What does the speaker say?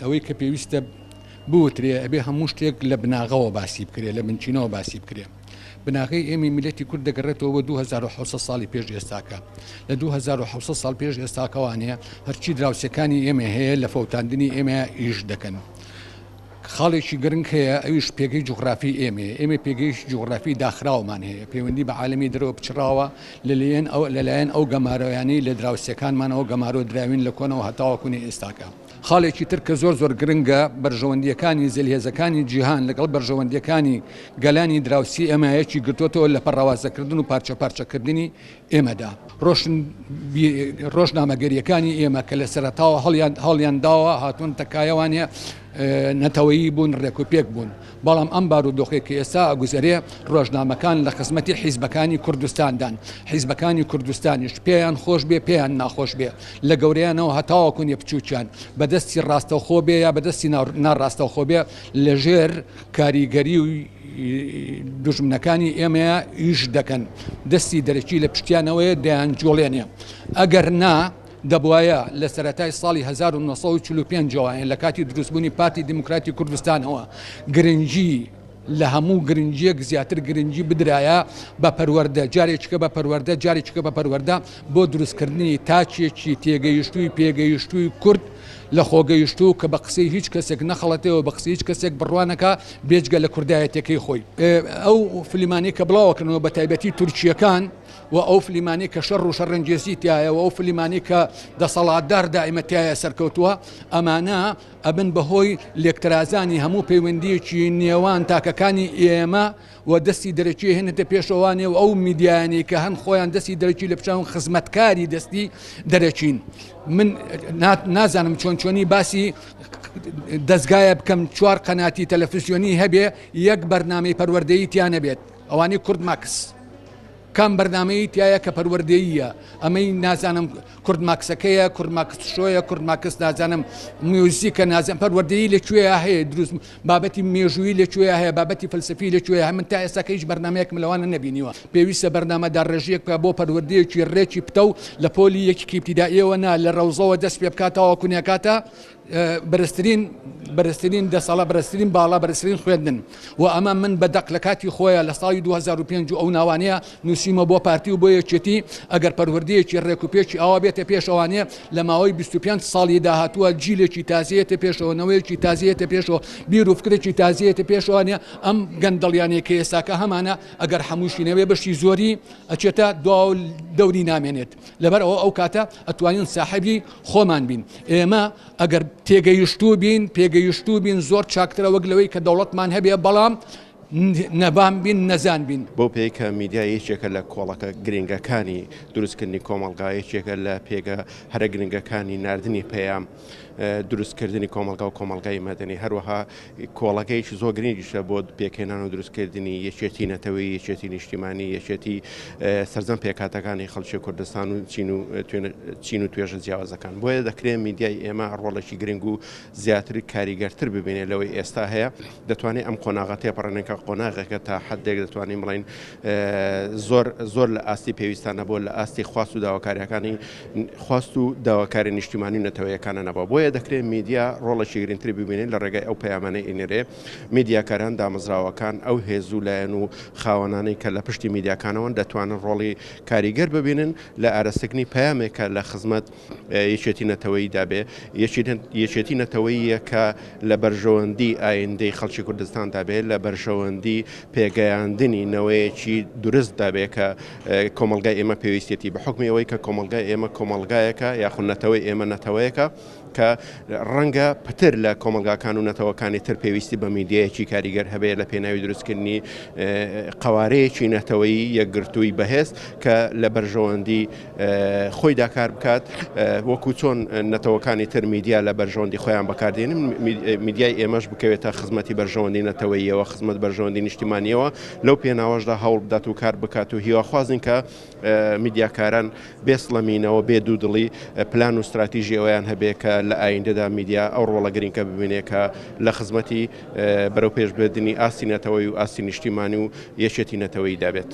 ئەوەی کە پێویستە بوترێ ئەبێ هەموو شتێک لە بناغەوە باسی بکرێ، لە بنچینەوە باسی بکرێ. بناغەی ئێمەی میللەتی کورد دەگەڕێتەوە بۆ 2700 ساڵی پێش ئێستاکە. لە 2700 ساڵ پێش ئێستاکەوانێ هەرچی دراوسێکانی ئێمە هەیە لە فەوتاندنی ئێمە ئیش دەکەن. خاڵێکی گرنگ هەیە ئەویش پێگەی جوغرافی ئێمەیە. ئێمە پێگەی جوغرافی داخراومان هەیە، پەیوەندی بە عالەمی دەرەوە پچڕاوە لەلایەن ئەو لەلایەن ئەو گەمارۆیانەی لە دراوسێکانمانەوە گەمارۆ دراوین لە کۆنەوە هەتاوەکونی ئێستاکە. خاڵێکی تر کە زۆر زۆر گرنگە، بەرژەوەندییەکانی زلهێزەکانی جیهان لەگەڵ بەرژەوەندییەکانی گەلانی دراوسی ئێمە یەکی گرتۆتەوە لە پەڕاوازەکردن و پارچە پارچەکردنی ئێمەدا. ڕۆژنامەگەرییەکانی ئێمە کە لە سەرەتاوە هەڵیان هەڵیان داوە هاتوونەتە کایەوانێ نەتەوەیی بوون، ڕێکوپێک بوون. بەڵام ئەم بارودۆخەی کە ئێستا ئەگوزەرێ ڕۆژنامەکان لە خزمەتی حیزبەکانی کوردستاندان. حیزبەکانی کوردستانیش پێیان خۆش بێ پێیان ناخۆش بێ لە گەورەیانەوە هەتاوەکو نێ بچووکیان بە دەستی ڕاستەوخۆ بێ یا بە دەستی ناڕاستەوخۆ بێ لە ژێر کاریگەری و دوژمنەکانی ئێمەیە ئیش دەکەن. دەستی دەرەکی لە پشتیانەوەیە دەیانجوڵێنێ. ئەگەر نا دەبوایە لە سەرەتای ساڵی 1945 ەوە لە کاتی دروستبوونی پارتی دیموکراتی کوردستانەوە گرنگی لە هەموو گرنگیەک زیاتر گرنگی بدرایە بە پەروەردە، جارێکیکە بە پەروەردە، جارێکیکە بە پەروەردە بۆ دروستکردنی تاکێکی تێگەیشتووی پێگەیشتووی کورد لە خۆگەیشتوو کە بە قسەی هیچ کەسێک نەخەڵەتێ و بە قسەی هیچ کەسێک بڕوا نەکا بێجگە لە کوردایەتیەکەی خۆی. ئەو فلیمانەی کە بڵاوەکەنەوە بە تایبەتی تورکییەکان و ئەو فلیمانەی کە شەڕ و شەڕەنگێزی تایە و ئەو فلیمانەی کە دەسەڵاتدار دائیمە تایە سەرکەوتووە، ئەمانە ئەبن بەهۆی لێکترازانی هەموو پەیوەندییەکی نێوان تاکەکانی ئێمە و دەستی دەرەکی هێنێتە پێشەوانێ و ئەو میدیایانەی کە هەن خۆیان دەستی دەرەکی لە پشتیان خزمەتکاری دەستی دەرەکین. من نازانم چۆن چۆنی باسی دەستگایە بکەم چوار قەناتی تەلەفزیۆنی هەبێ یەک بەرنامەی پەروەردەیی تیا نەبێت ئەوانەی کورد ماکس کام بەرنامەی تایە کە پەروەردەییە ئەمەی نازانم کورد ماکسەکەیە کورد ماکس شۆیە کورد ماکس نازانم میوزیکە نازم پەروەردەیی لە کوێ هەیە دروست بابەتی مێژووی لە کوێ هەیە بابەتی فەلسەفی لە کوێ من تا ئێستا کە هیچ بەرنامەیەکم لەوانە نەبینیوە پێویستە بەرنامە داڕێژیەک بکە بۆ پەروەردەیەکی ڕێکی پتەو لە پۆلی یەکی ئیبتیدائیەوە نا لە ڕەوزەوە دەست پێ بکات تاوەکو نەکاتە بەرزترین بەرزترین دەسەڵا بەرزترین باڵا بەرزترین خوێندن و ئەمە من بە دەق لە کاتی خۆیان لە ساڵی 2005 و ئەو ناوانەیە نووسیمە بۆ پارتی و بۆ یەکێتی ئەگەر پەروەردەیەکی ڕێک و پێکی ئاوا بێتە پێشەوانێ لە ماوەی 25 ساڵی داهاتووە جیلێکی تازەیەتە پێشەوە نەوەیەکی تازەیەتە پێشەوە بیر و فکرێکی تازەیەتە پێشەوانێ ئەم گەندەڵیانەی کە ئێستاکە هەمانە ئەگەر هەمووشی نەوێ بەشی زۆری ئەچێتە دوا و دەوری نامێنێت لەبەر ئەوە ئەو کاتە ئەتوانین ساحێبی خۆمان بین ئێمە ئەگەر تێگەیشتوو بین پێگەیشتوو بین زۆر چاکترە وەک لەوەی کە دەوڵەتمان هەبێ بەڵام نەبان بین نەزان بین. بەو پێیەی کە میدیا یەکێکە لە کۆڵەکە گرنگەکانی دروستکردنی کۆمەڵگا، یەکێکە لە پێگە هەرە گرنگەکانی ناردنی پەیام، دروستکردنی کۆمەڵگا و کۆمەڵگای مەدەنی، هەروەها کۆڵەکەیەکی زۆر گرنگیشە بۆ پێکهێنان و دروستکردنی یەکێتی نەتەوەیی، یەکێتی نیشتیمانی، یەکێتی سەرجەم پێکهاتەکانی خەڵکی کوردستان و چین و چین و توێژە جیاوازەکان. بۆیە دەکرێت میدیای ئێمە ڕۆڵێکی گرنگ و زیاتر کاریگەرتر ببینێت لەوەی ئێستا هەیە، دەتوانێت ئەم قۆناغە تێپەڕێنێت کە قۆناغێکە تا حدێک دەتوانین بڵێین زۆر زۆر لە ئاستی پێویستان نەبووە، لە ئاستی خواست و داواکاریەکانی خواست و داواکاری نیشتیمانی و نەتەوەیەکانە نەبووە. بۆیە دەکرێت میدیا ڕۆڵێکی گرنگتری ببینێت لە ڕێگای ئەو پەیامانەی ئینێرێ، میدیاکاران، دامەزراوەکان، ئەو هێز و لایەن و خاوەنانەی کە لە پشتی میدیاکانەوەن دەتوانن ڕۆڵی کاریگەر ببینن لە ئاراستەکردنی پەیامێک کە لە خزمەت یەکێتی نەتەوەییدا بێ، یەکێتی نەتەوەییە کە لە بەرژەوەندی ئایندەی خەڵکی کوردستاندا بێ، لە بەرژەوەندی پێگەیاندنی نەوەیەکی دروستدا بێ کە کۆمەڵگای ئێمە پێویستیەتی، بە حوکمی ئەوەی کە کۆمەڵگای ئێمە کۆمەڵگایەکە یاخود نەتەوەی ئێمە نەتەوەیەکە کە ڕەنگە پتر لە کۆمەڵگاکان و نەتەوەکانی تر پێویستی بە میدیایەکی کاریگەر هەبێ لە پێناوی دروستکردنی قەوارەیەکی نەتەوەیی یەکگرتووی بەهێز کە لە بەرژەوەندی خۆیدا کار بکات، وەکو چۆن نەتەوەکانی تر میدیا لە بەرژەوەندی خۆیان بەکاردێنن، میدیای ئێمەش بکەوێتە خزمەتی بەرژەوەندی نەتەوەییەوە، خزمەت بەرژەوەندی نیشتیمانییەوە، لەو پێناوەشدا هەوڵ بدات و کار بکات و هیواخوازین کە میدیاکاران بێ سڵەمینەوە، بێ دوودڵی پلان و ستراتیژی ئەوەیان هەبێ کە لە ئایندەدا میدیا ئەو ڕۆڵە گرنگە ببینێ کە لە خزمەتی بەرەوپێشبردنی ئاستی نەتەوەیی و ئاستی نیشتیمانی و یەکێتی نەتەوەییدا بێت.